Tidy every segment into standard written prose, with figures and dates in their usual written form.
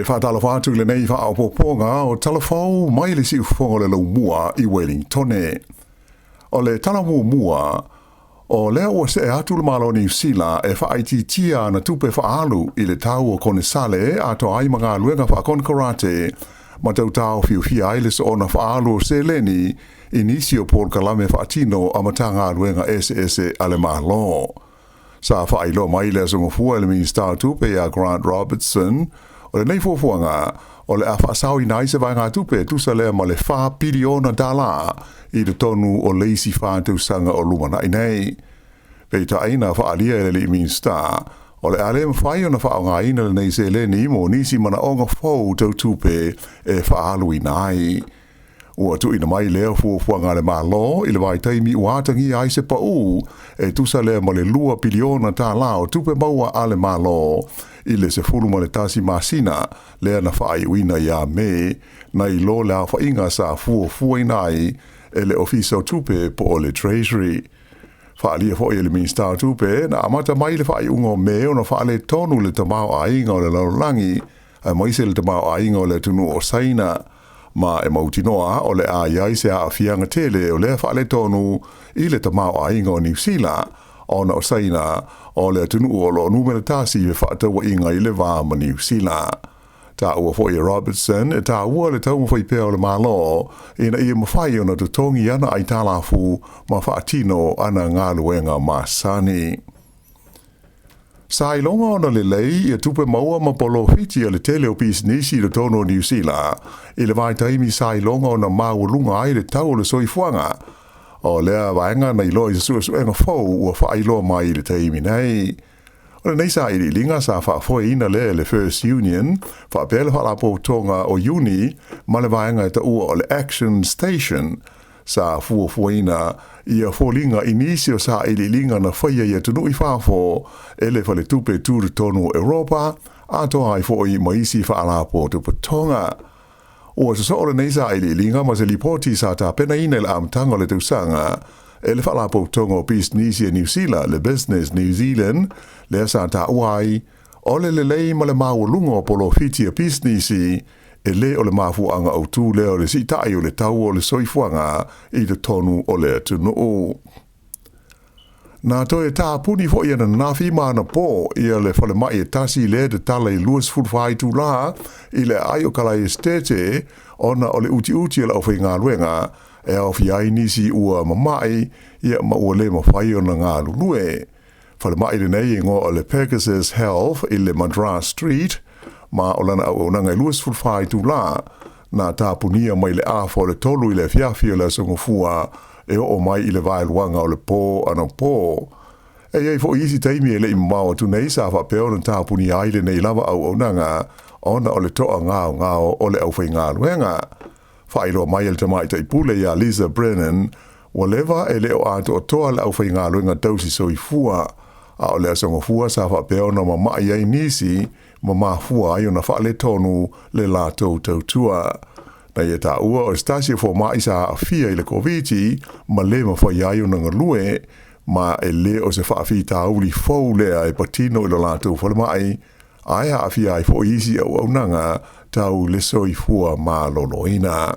Faatalofa atu i lenei faaopoopoga o Tala Fou mai le siufofoga o le Laumua i Wellingtone. O le tala muamua, o lea ua see atu le Malo o Niu Sila e faaitiitia ana tupe faaalu i le tau o konesale atoa ai ma galuega faakonekarate ma tau taofiofia ai le soona faaalu o seleni i nisi o polokalame faatino a Matagaluega eseese a le Malo. Sa faailoa mai le Aso Gafua e le Minisita o Tupe ia Grant Robertson, o lenei fuafuaga o le a faasaoina ai se vaegatupe e tusa lea ma le $4 piliona i totonu o le isi 4 tausaga o lumanai nei. Peitai na faaalia e le alii Minisita, o le a le mafai ona faaaogaina lenei seleni mo nisi manaoga fou tau tupe e faaaluina ai. Ua tuuina mai lea fuafuaga a le Malo i le vaitaimi ua atagia ai se pau e tusa lea ma le $2 piliona o tupe maua a le Malo i le 11 masina lea na faaiuina ia Me, nai lo le aofaiga sa fuafuaina ai e le Ofisa o Tupe po o le Treasury. Faaalia foi e le Minisita o Tupe na amata mai le faaiuga o Me ona faaletonu le tamaoaiga o le lalolagi aemaise le tamaoaiga o le atunuu o Saina, ma e mautinoa o le a i ai se aafiaga tele o lea faaletonu i le tamaoaiga o Niu Sila, ona o Saina o le atunuu o loo numera 1 i fefaatauaiga i le va ma Niu Sila. Taua foi e Robertson e taua le taumafai pea o le Malo ina ia mafai ona totogi ana aitalafu ma faatino ana galuega masani. Sa iloga ona lelei ia tupe maua ma polofiti a le tele o pisinisi i totonu o Niu Sila i le vaitaimi sa iloga ona maualuga ai le tau o le soifuaga. O lea vaega na iloa i se suesuega fou ua faailoa mai i le taimi nei. O lenei sailiiliga sa faafoeina lea e le First Union faapea le faalapotopotoga o Iuni ma le vaega e taua o le Action Station sa fuafuaina ia foliga i nisi o sailiiliga na faia i atunuu i fafo e le faletupe tutotonu o Europa atoa ai foi ma isi faalapotopotoga. Ua sosoo lenei sailiiliga ma se lipoti sa tapenaina i le amataga o le tausaga e le faalapotopotoga o pisinisi a Niu Sila, le Business New Zealand, lea sa taua ai o le lelei ma le maualuga o polofiti a pisinisi e lē o le mafuaaga autū lea o le siita'i o le tau o le soifuaga i totonu o le atunuu. Na toe tapuni foi ananafi ma anapo ia le falemai e tasi lea tatala i 24 itulā i le aai o Kalae Esitete ona o le utiuti o le aufaigaluega e aofia ai nisi ua mama'i ia ma ua le mafai ona galulue. Falemai lenei e igoa o le Pegasus Health i le Madras Street ma o lana auaunaga e 24 itulā na tapunia mai le afa o le 3 i le afiafi o le Aso Gafua e oo mai i le vaeluaga o le pō anapo. E i ai foi isi taimi e le i mamao atu nei sa faapea ona tapunia ai lenei lava auaunaga ona o le toagaogao o le aufaigaluega. Faailoa mai e le tamaitai pule ia Lisa Brennan, ua leva e le o atoatoa le aufaigaluega tausi soifua, a o le Aso Gafua sa faapea ona mama'i ai nisi ma mafua ai ona faaletonu le latou tautua. Na ia taua o se tasi o foma'i sa aafia i le Koviti ma le mafai ai ona galue, ma e lē o se faafitauli fou lea e patino i lo latou falemai, ae aafia ai foi isi auaunaga tau le soifua maloloina.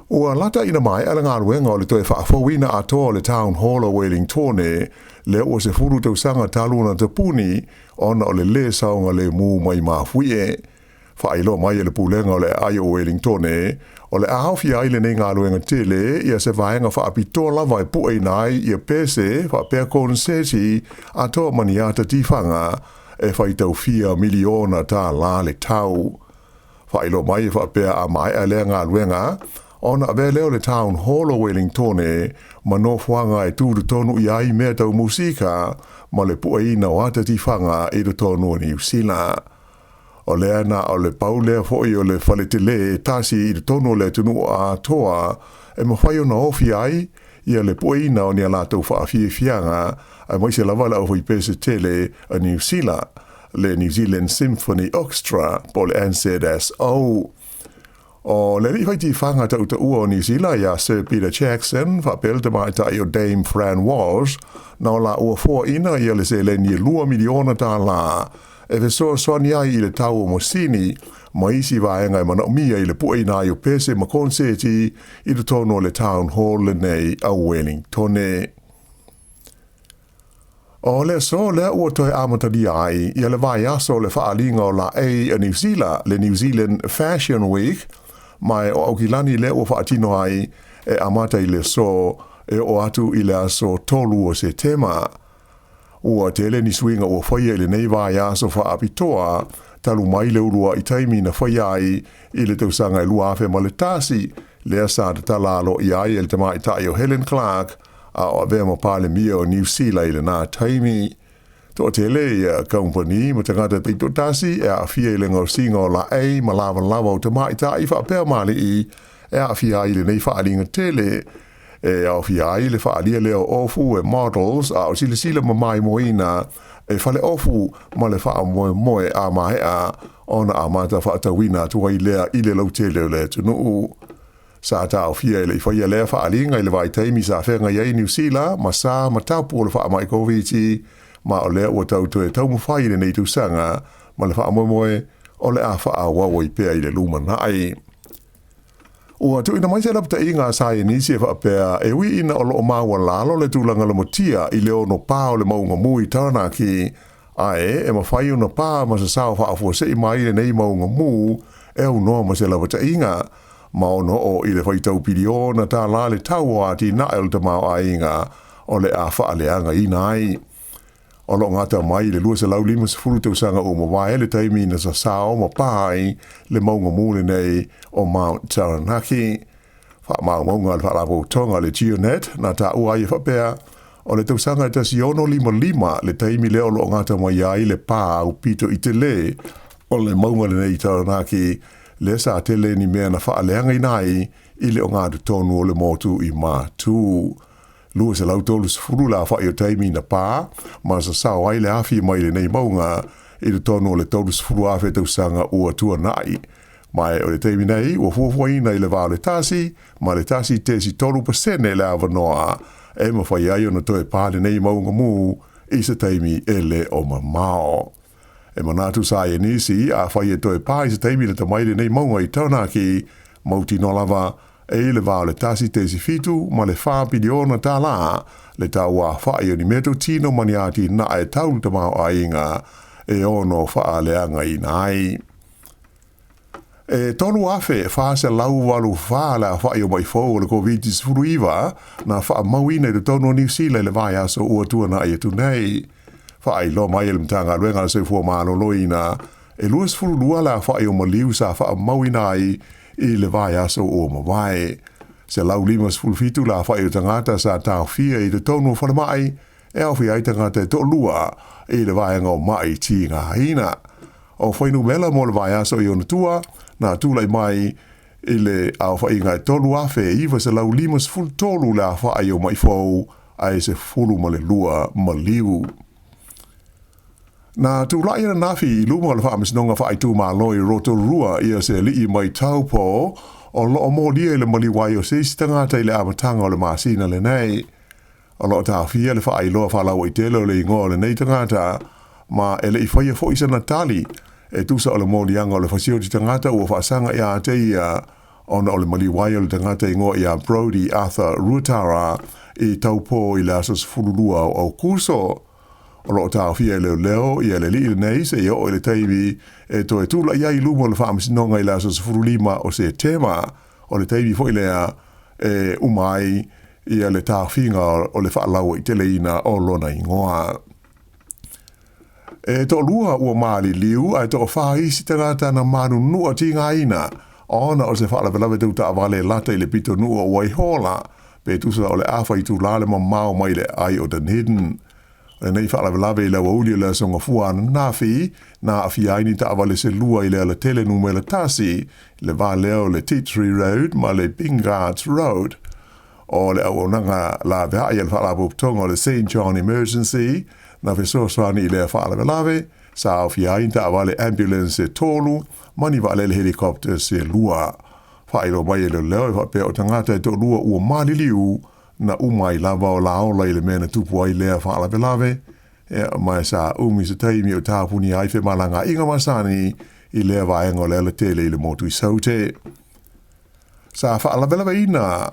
Ua lata ina maea le galuega o le toe faafouina atoa o le Town Hall o Wellingtone, lea ua 10 tausaga talu ona tapuni ona o le lē saogalemu mai mafuie. Faailoa mai e le pulega o le aai o Wellingtone, o le a aofia ai lenei galuega tele ia se vaega faapitoa lava e pueina ai ia pese faapea koneseti atoa ma ni ata tifaga e faitaufia miliona tālā le tau. Faailoa mai e faapea a maea lea galuega, ona avea lea o le Town Hall o Wellingtone ma nofoaga e tutotonu i ai mea tau musika ma le pueina o ata tifaga i totonu o Niu Sila. O lea na o le pau lea foi o le faletelē e tasi i totonu o le atunuu atoa e mafai ona ofi ai ia le pueina o ni a latou faafiafiaga aemaise lava le aufaipese tele a Niu Sila, le New Zealand Symphony Orchestra po o le NZSO. O le alii faitifaga tautaua o Niu Sila ia Sir Peter Jackson faapea le tamaitai o Dame Fran Walsh na o laua foaina ia le seleni e $2 miliona. e fesoasoani ai i le tau o masini ma isi vaega e manaomia i le pueina ai o pese ma konseti i totonu o le Town Hall lenei a Wellingtone. O le aso lea ua toe amatalia ai ia le vaiaso o le Faaaliga o Laei a Niu Sila, le New Zealand Fashion Week, ma o Aukilani lea ua faatino ai e amata i le aso e oo atu i le aso 3 o Setema. Ua tele ni suiga ua faia i lenei vaiaso faapitoa talu mai le uluai taimi na faia ai i le tausaga e 2001, lea sa tatala aloaia ai e le tamaitai o Helen Clark a o avea ma Palemia o Niu Sila i lena taimi. Toatele ia kamupani ma tagata taitoatasi e aafia i le gaosiga o laei ma lavalava o tamaitai faapea ma alii e aafia ai i lenei faaaliga tele, e aofia ai le faaalia lea o ofu e models a o silasila ma maimoaina e faleofu ma le faamoemoe a maea ona amata faatauina atu ai lea i le lautele o le atunuu. Sa taofia e le i faia lea faaaliga i le vaitaimi sa feagai ai Niu Sila ma sa ma tapu o le faamai Koviti, ma o lea ua tau toe taumafai i lenei tausaga ma le faamoemoe o le a faaauau ai pea i le lumanai. Ua tuuina mai se lapataiga a saienisi e faapea e ui ina o lo o maualalo le tulaga lamatia i le ono pā o le mauga mū i Taranaki, ae e mafai ona pā ma sasao faafuasei mai lenei mauga mū e aunoa ma se lapataiga, ma ono oo i le faitau piliona tālā le tau o atinae o le tamaoaiga o le a faaleagaina ai. O lo o gata mai i le 250 tausaga ua mavae le taimi na sasao ma pā ai le mauga mū lenei o Mount Taranaki. Faamaumauga a le Faalapotopotoga o le GeoNet na taua ai e faapea, o le tausaga e 1655 le taimi lea o lo o gata mai ai le pā aupito i tele o le mauga lenei i Taranaki, lea sa tele ni mea na faaleagaina ai i le ogatotonu o le motu i Matū. 230 le aofai o taimi na pā ma sasao ai le afi mai lenei mauga i totonu o le 30,000 tausaga ua tuanai. Ma o le taimi nei ua fuafuaina i le va o le 1 ma le 1.3% le avanoa e mafai ai ona toe pā lenei mauga mū i se taimi e le o mamao. E manatu saienisi afai e toe pā i se taimi lata mai lenei mauga i Taranaki, mautinoa lava e i le va o le 1.7 ma le 4 piliona tālā le tau aofai o ni meatotino ma ni atinae tau le tamaoaiga e ono faaleagaina ai. E 3,484 le aofai o maʻi fou o le Koviti-19 na faamauina i totonu o Niu Sila i le vaiaso ua tuanai atu nei. Faailoa mai e le Matagaluega a le Soifua Maloloina, e 22 le aofai o maliu sa faamauina ai i le vaiaso ua mavae. 157 le aofai o tagata sa taofia i totonu o falemai, e aofia ai tagata e toalua i le vaega o maʻi tigaina. O fuainumera mo le vaiaso i ona tua, na tulai mai i le aofaiga e 3,953 le aofai o maʻi fou ae 12 maliu. Na tulai ananafi i luma o le Faamasinoga Faaitumalo i Rotorua ia se alii mai Taupo o lo o molia i le maliu ai o se isi tagata i le amataga o le masina lenei. O lo o taofia le faailoa faalauaitele o le igoa o lenei tagata, ma e le i faia foi sana tali e tusa o le moliaga o le fasioti tagata ua faasaga ia te ia ona o le maliu ai o le tagata igoa ia Brodie Arthur Ruatara i Taupō i le aso 12 o Aokuso. O lo o taofia e leoleo ia le alii lenei seia oo i le taimi e toe tulai ai i luma o le Faamasinoga i le aso 15 o Setema, o le taimi foi lea e uma ai ia le taofiga o le faalauaiteleina o lona igoa. E toalua ua maliliu ae toafa isi tagata na manunua tigaina ona o se faalavelave tau taavale e lata i le pitonuu o Waihola, pe tusa o le afa itulā le mamao mai le aai o Dunedin. O lenei faalavelave i le aoauli o le aso Gafua ananafi, na aafia ai ni taavale se lua i le alatele numera tasi, le va lea o le Tea Tree Road ma le Bingards Road. O le auaunaga laveai a le Faalapotopotoga o le Saint John Emergency na fesoasoani i lea faalavelave, sa aofia ai ni taavale ambulance se tolu ma ni vaalele helicopter se lua. Faailoa mai e leoleo e faapea o tagata e toalua ua maliliu na uma ai lava o la ola i le mea na tupu ai lea faalavelave. Ia, ma sa umi se taimi o tapunia ai femalagaaiga masani i lea vaega o le alatele i le motu i Saute. Sa faalavelaveina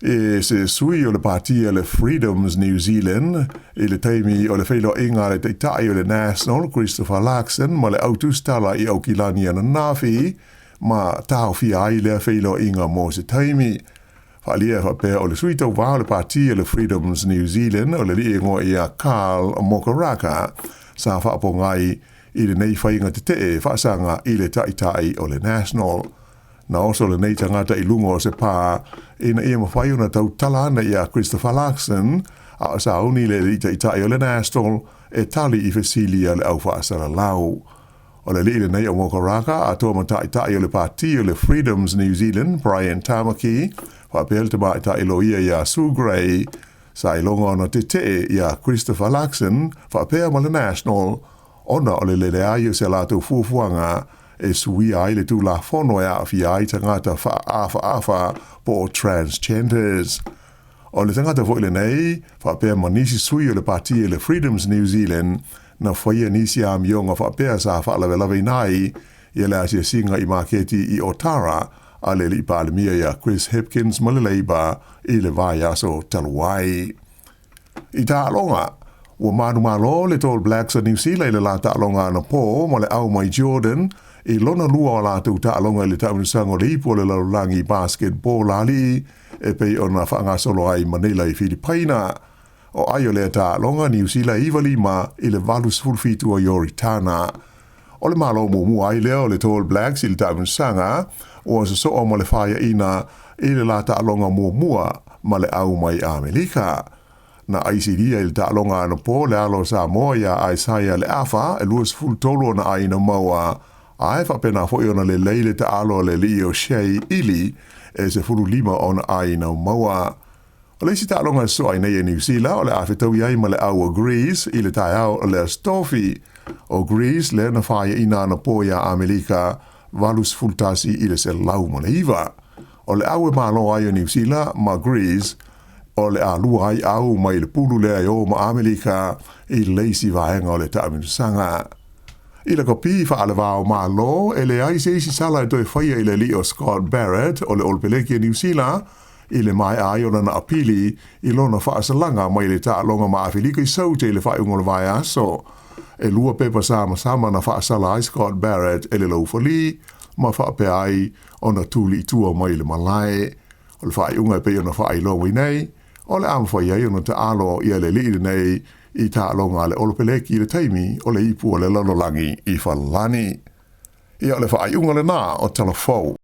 e se sui o le pāti a le Freedoms New Zealand i le taimi o le feiloaiga a le Taitai o le National, Christopher Luxon, ma le Au Tusitala i Aukilani ananafi, ma taofia ai lea feiloaiga mo se taimi. Faaalia e faapea o le sui tauvā o le pāti a le Freedoms New Zealand o le alii e igoa ia Karl Mokaraka sa faapogai i lenei faiga tetee faasaga i le Taitai o le National. Na oso lenei tagata i luga o se pā ina ia mafai ona tautala ana iā Christopher Luxon, a o sauni le alii taitai o le National e tali i fesili a le au faasalalau. O le alii lenei o Mokaraka atoa ma taitai o le pāti o le Freedoms New Zealand, Brian Tamaki, faapea le tamaitai loia iā Sue Gray, sa iloga ona tetee iā Christopher Luxon faapea ma le National ona o le leleai o se latou fuafuaga e suia ai le Tulafono e aafia ai tagata faaafaafa po o transgenders. O le tagata foi lenei, faapea ma nisi sui o le pāti a le Freedoms New Zealand, na faia nisi amioga faapea sa faalavelaveina ai ia le asiasiga i maketi i Otara a le alii Palemia ia Chris Hipkins ma le Labour i le vaiaso talu ai. I taaloga, ua manumalo le Tall Blacks a Niu Sila i le la taaloga anapō ma le au mai Jordan i lona lua o latou taaloga i le taamilosaga o le Ipu o le Lalolagi Basketball a Alii e pei ona faagasolo ai i Manila i Filipaina. O ai o lea taaloga, Niu Sila 9 5 i le 87 o Ioritana. O le malo muamua ai lea o le Tall Blacks i le taamilosaga ua sosoo ma le faiaina i le la taaloga muamua ma le au mai Amerika. Na aisilia i le taaloga anapō le alo o Samoa iā Isaiah Leafa e 23 ona ʻāina maua, a e faapena foi ona lelei le taalo a le alii o Shea Ili e 15 ona ʻāina maua. O le isi taaloga e sosoo ai nei e Niu Sila o le a fetaui ai ma le au o Greece i le taeao o le Aso Tofi. O Greece lea na faiaina anapō iā Amerika 81 i le 109. O le au e malo ai o Niu Sila ma Greece o le a lua ai au mai le pulu lea e o ma Amerika i le isi vaega o le taamilosaga. I le kopi faalevao Malo, e leai se isi sala e toe faia i le alii o Scott Barrett o le Olopeleki a Niu Sila i le maea ai o lana apili i lona faasalaga mai le taaloga ma Afelika i Saute i le faaiuga o le vaiaso. E lua pepa samasama na faasala ai Scott Barrett e le laufali ma faapea ai ona tuli i tua mai le malae. O le faaiuga e pei ona faailoa mai nei, o le a mafai ai ona taalo ia le alii lenei i taaloga a le Olopeleki i le taimi o le Ipu o le Lalolagi i Falani. Ia o le faaiuga lenā o Tala Fou.